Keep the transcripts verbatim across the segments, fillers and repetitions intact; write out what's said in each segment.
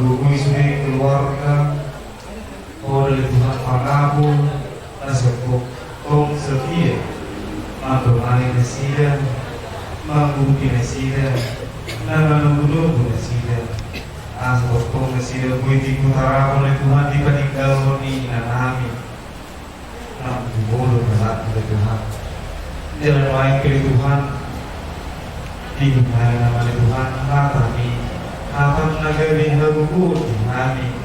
Huhut sude keluarga, Ho do ale Tuhan pangapul, na so tongtong setia mandongani nasida, mangurupi nasida, na manogunogu nasida. Asa tongtong nasida boi diputarahon ale Tuhan di paninggalhon ni inanami. Nang di bolo na ale Tuhan. Jala nuaeng pe ale Tuhan, dibuka ma ale Tuhan hatami, hata na gabe hagogoon di hami.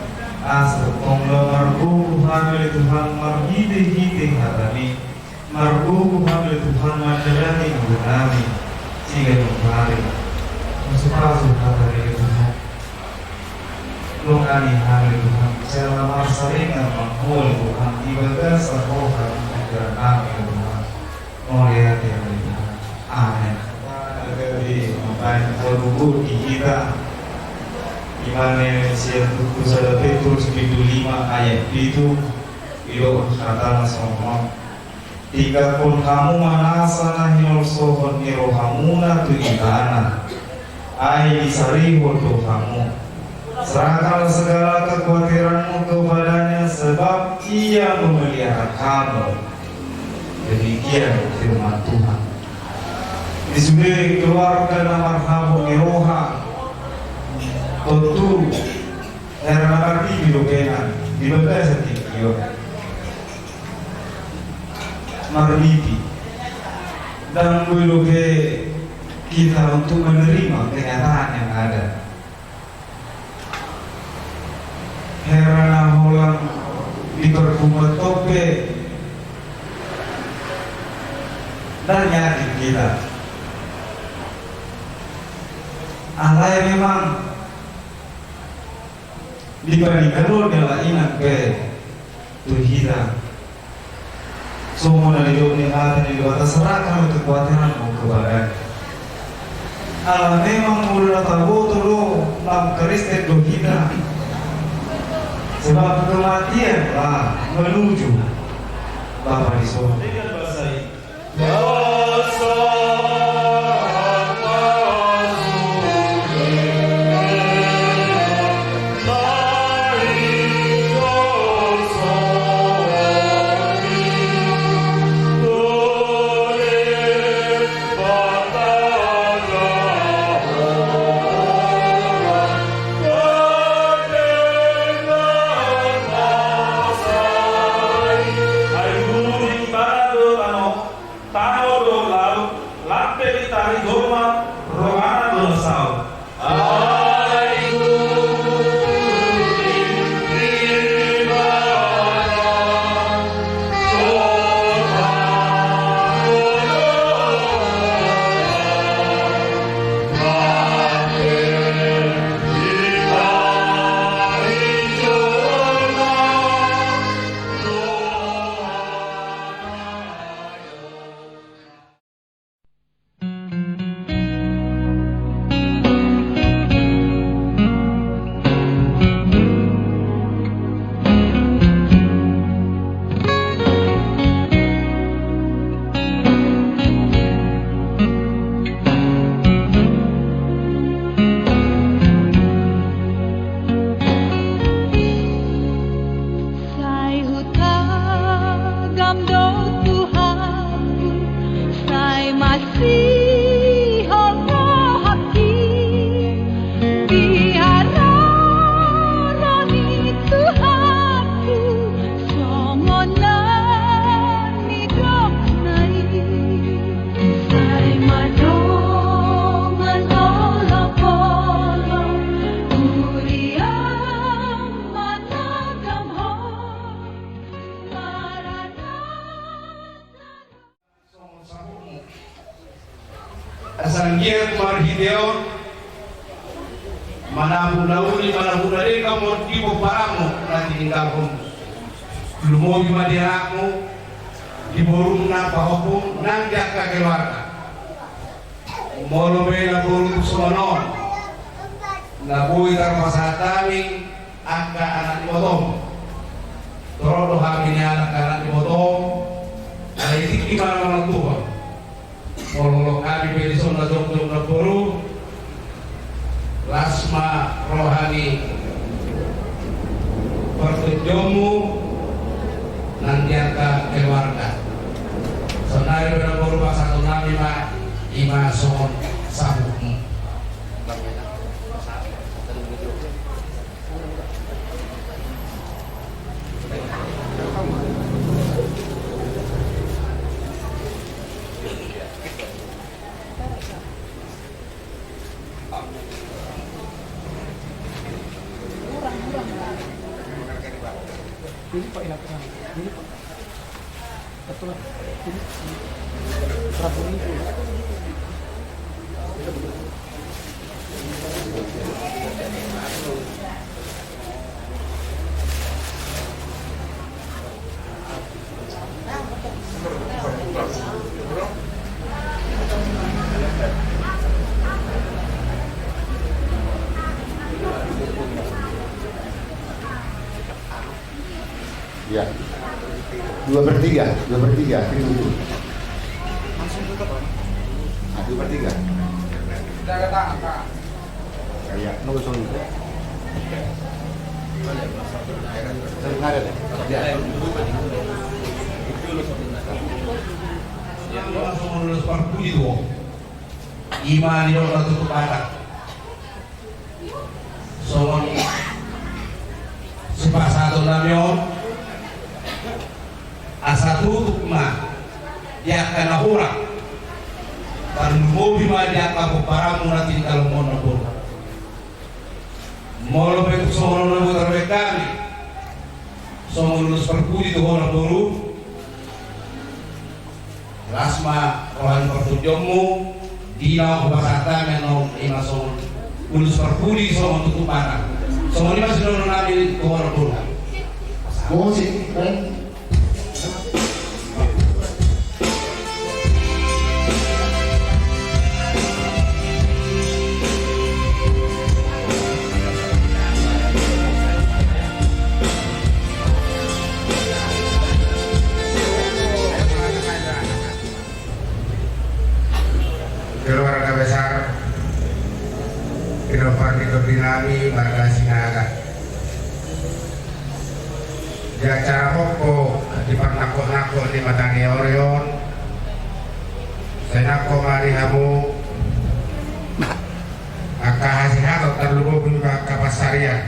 Asa tongtong lam margogo hami ale Tuhan marhitehite hatami, margogo hami ale Tuhan mandalani ngolunami siganup ari. Pasupasu hatami ale Tuhan. Dongani hami ale Tuhan, jala marsaringan ma Ho ale Tuhan di bagasan roha ni pikiran nami ale Tuhan. Mauliate ma ale Tuhan. Amen. Gabe mambahen hagogoon di hita. Ima na sian buku sada Petrus bindu lima ayat pitu, didok hata na songon on. Tinggalhon hamu ma nasa na hinolsohon ni rohamuna tu Ibana, ai disarihon do hamu. Serahkanlah segala kekhawatiranmu kepada-Nya, sebab Ia memelihara kamu. Demikian firman Tuhan. Di sude keluarga na marhabot ni roha, tontu hera na marbibi dope na di bagasan tingki on. Marbibi. Ndang boi dope kita untuk menerima kenyataan yang ada. Hera na holan dipergumulhon pe ndang yakin kita. Alai memang dipaninggalhon ni halak i nang pe tu hita. Songon na nidok ni hata ni Debata, serahkan kekhawatiranmu kepada-Nya. Ala memang molo na taboto do, lam Kristen do hita. Sebab kematian lah menuju Bapa di sorga. Tano do laut, lam pe ditari jolma, rohana do na saut. Sai hutagam do Tuhanku, sai masihol rohangki, di haroro ni Tuhanku, songon na nidokna i. Sai ma dongan olopolop, huria managam ho. Asa anggiat marhite on, manang na uli, manang na denggan ma di pomparanmu na tininggalhon. Lumobi ma di anakmu, di borumuna, pahompum, nang di angka keluarga. Molo pe na boru songon on, na boi tarpasahat hami angka anak ni ibotom. Torop do hami nian angka anak ni ibotom, alai tingki ma na manontuhon. Molo hami pe dison na jongjong na boru, las ma roha ni Domu nang di angka keluarga. Sonari pe na boru, pasahaton nami ma i ma songon sabukmu. Ini Pak, ini Pak. Ini Pak. Betul lah. Ini. Rabu Minggu. Ya. Dua per tiga, dua per tiga, itu, itu. Nah, dua per tiga. Iya, nunggu soal itu. Saya ngaret, ya? Iya. Langsung lulus parpudi tu ho. I ma nidok na tutup patang. Songon sipasahaton nami on. Asa tutup ma di angka na hurang, tarlumobi ma di angka pomparanmu na tinggal on na boru. Molo pe songon na hutaruhon hami, songon lulus parpudi tu ho na boru. Las ma roha ni partondionmu. Di na hupasahat hami annon i ma songon lulus parpudi songon tutup patang. Songon i ma sidohonon nami tu ho na boru. Musik, eh? Keluarga besar pinompar ni tondi nami marga Sinaga. Di acara mompo di parnangkok-nangkok ni mata ni ari on, sai nangkok ma di hamu angka hasehaton tarlumobi ma angka pansarian.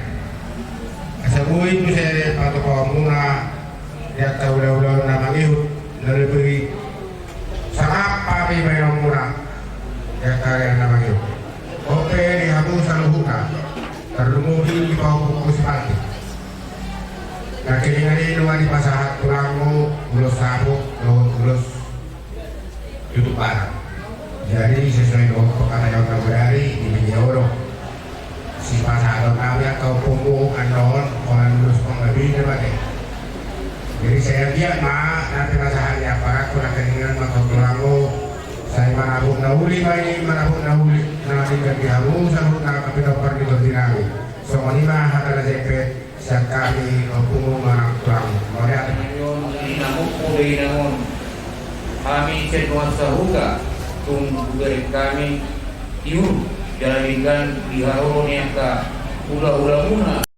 Asa boi muse patupaonmuna di angka ulaon na mangihut na lebih sangap hami baenonmuna di angka ari na mangihut. On pe di hamu saluhutna, tarlumobi di pahompu si Palti. Nangkiningan i nunga dipasahat tulangmu ulos saput dohot ulos tutup patang. Jadi sesuai dohot pangkataion na bodari di bini olo. Sipasahaton nami angka ompumu annon, holan lulus panggabean na mate. Jadi sai anggiat ma na pinasahat ni aparanku nangkiningan ma tu tulangmu. Sai manabuk na uli ma i, manabuk na uli na maninggal di hamu saluhutna angka pinompar ni tondi nami. Songon i ma hata na jempek. Sian hami ompumu manang tulang. Mauliate. Hami on di na mompo be inang on. Hami sian nuansa sahuta tung hubereng hami tiur jala denggan di haroro ni angka hula-hulamuna.